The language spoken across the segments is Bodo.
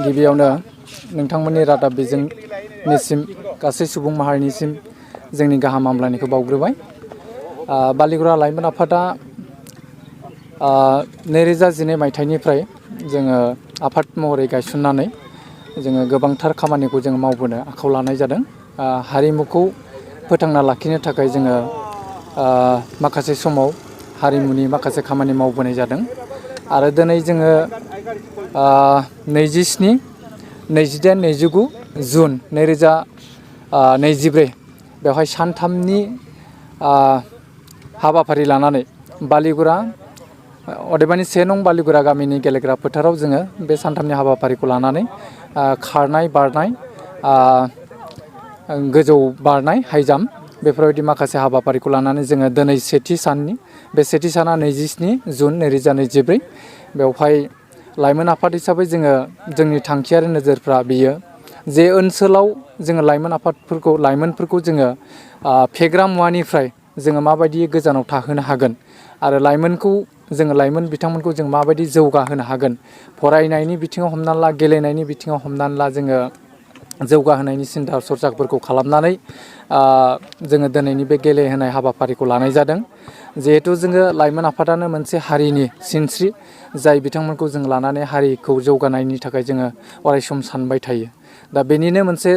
गिबियावनो नोंथांमोननि रादाब बिजोंनिसिम गासै सुबुं माहारिनिसिम जोंनि गाहाम हामलायनायखौ बावग्रोबाय। बालिगुरा लाइमोन आफादा 2012 मायथाइनिफ्राय जोङो आफाद महरै गायसननानै जोङो गोबांथार खामानिखौ जों मावबोनो आखायाव लानाय जादों। हारिमुखौ फोथांना लाखिनो थाखाय जोङो माखासे समाव हारिमुनि माखासे खामानि मावबोनाय जादों आरो दिनै जोङो 27, 28, 29 जुन 2024 बेवहाय सानथामनि हाबाफारि लानानै बालिगुरा अदेबानि 1 नं बालिगुरा गामिनि गेलेग्रा फोथाराव जोङो बे सानथामनि हाबाफारिखौ लानानै खारनाय बारनाय, गोजौ बारनाय हाइ जाम्प बेफोरबायदि माखासे हाबाफारिखौ लानानै जोङो दिनै सेथि साना 27 जुन 2024 बेवहाय लाइमोन आफाद हिसाबै जोङो जोंनि थांखियारि नोजोरफ्रा बियो जे ओनसोलाव जोङो लाइमोनफोरखौ जोङो फेग्रा मुवानिफ्राय जोङो माबायदि गोजानाव थाहोनो हागोन आरो लाइमोन बिथांमोनखौ जों माबायदि जौगाहोनो हागोन, फरायनायनि बिथिङाव हमनानै ला, गेलेनायनि बिथिङाव हमनानै ला, जोङो जौगाहोनायनि सिन्था सरसाफोरखौ खालामनानै जोङो दिनैनि बे गेलेहोनाय हाबाफारिखौ लानाय जादों। जिहेथु जोङो लाइमोन आफादानो मोनसे हारिनि सिनस्रि, जाय बिथांमोनखौ जों लानानै हारिखौ जौगानायनि थाखाय जोङो अरायसम सानबाय थायो। दा बेनिनो मोनसे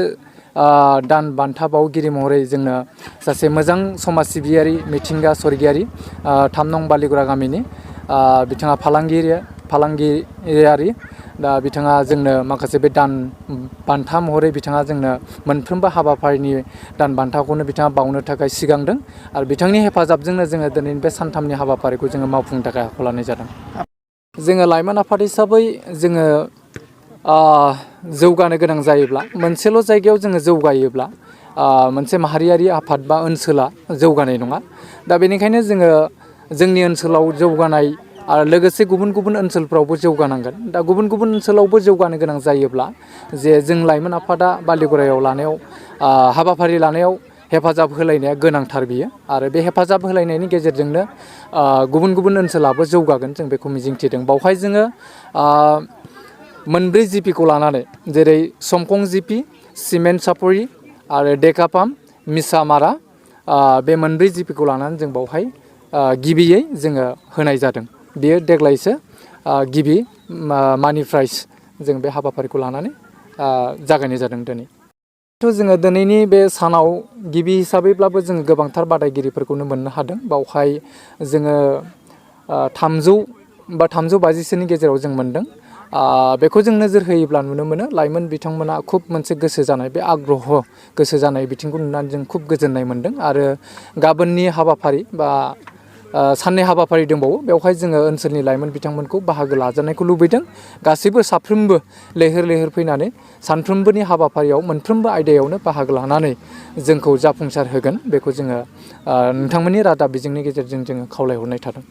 दान बान्था बावगिरि महरै जोंनो सासे मोजां समाज सिबियारि मिथिंगा सरगियारि 3 नं बालिगुरा गामिनि बिथाङा फालांगियारि, दा बिथाङा जोंनो माखासे बे दान बान्था महरै बिथाङा जोंनो मोनफ्रोमबो हाबाफारिनि दान बान्थाखौनो बिथाङा बावनो थाखाय सिगांदों आरो बिथांनि हेफाजाबजोंनो जोङो दिनैनि बे सानथामनि हाबाफारिखौ जोङो मावफुंनो थाखाय आखायाव लानाय जादों। जोङो लाइमोन आफाद हिसाबै जोङो जौगानो गोनां जायोब्ला, मोनसेल' जायगायाव जोङो जौगायोब्ला मोनसे माहारियारि आफाद बा ओनसोला जौगानाय नङा। दा बेनिखायनो जोङो जोंनि ओनसोलाव जौगानाय आरो लोगोसे गुबुन गुबुन ओनसोलफ्रावबो जौगानांगोन। दा गुबुन गुबुन ओनसोलावबो जौगानो गोनां जायोब्ला जे जों लाइमोन आफादा बालिगुरायाव हाबाफारि लानायाव हेफाजाब होलायनाया गोनांथार बियो आरो बे हेफाजाब होलायनायनि गेजेरजोंनो गुबुन गुबुन ओनसोलाबो जौगागोन, जों बेखौ मिजिंथिदों। बावहाय जोङो 4 जिपिखौ लानानै, जेरै समखं जिपि, सिमेन्ट सापरि आरो डेकापाम, मिसामारा, बे 4 जिपिखौ लानानै जों बावहाय गिबियै जोङो होनाय जादों। बेयो देग्लायसो गिबि मानि प्राइज जों बे हाबाफारिखौ लानानै जागायनाय जादों दिनै। जोङो दिनैनि बे सानाव गिबि हिसाबैब्लाबो जोङो गोबांथार बादायगिरिफोरखौनो मोननो हादों। बावहाय जोङो 300 बा 350सोनि गेजेराव जों मोनदों। बेखौ जों नोजोर होयोब्ला नुनो मोनो लाइमोन बिथांमोना खुब मोनसे गोसो जानाय, बे आग्रह गोसो जानाय बिथिंखौ नुनानै जों खुब गोजोननाय मोनदों आरो गाबोननि हाबाफारि बा साननै हाबाफारि दंबावो, बेवहाय जोङो ओनसोलनि लाइमोन बिथांमोनखौ बाहागो लाजानायखौ लुबैदों। गासैबो साफ्रोमबो लैहोर लैहोर फैनानै सानफ्रोमबोनि हाबाफारियाव मोनफ्रोमबो आयदायावनो बाहागो लानानै जोंखौ जाफुंसार होगोन, बेखौ जोङो नोंथांमोननि रादाब बिजोंनि गेजेरजों जोङो खावलायहरनाय थादों।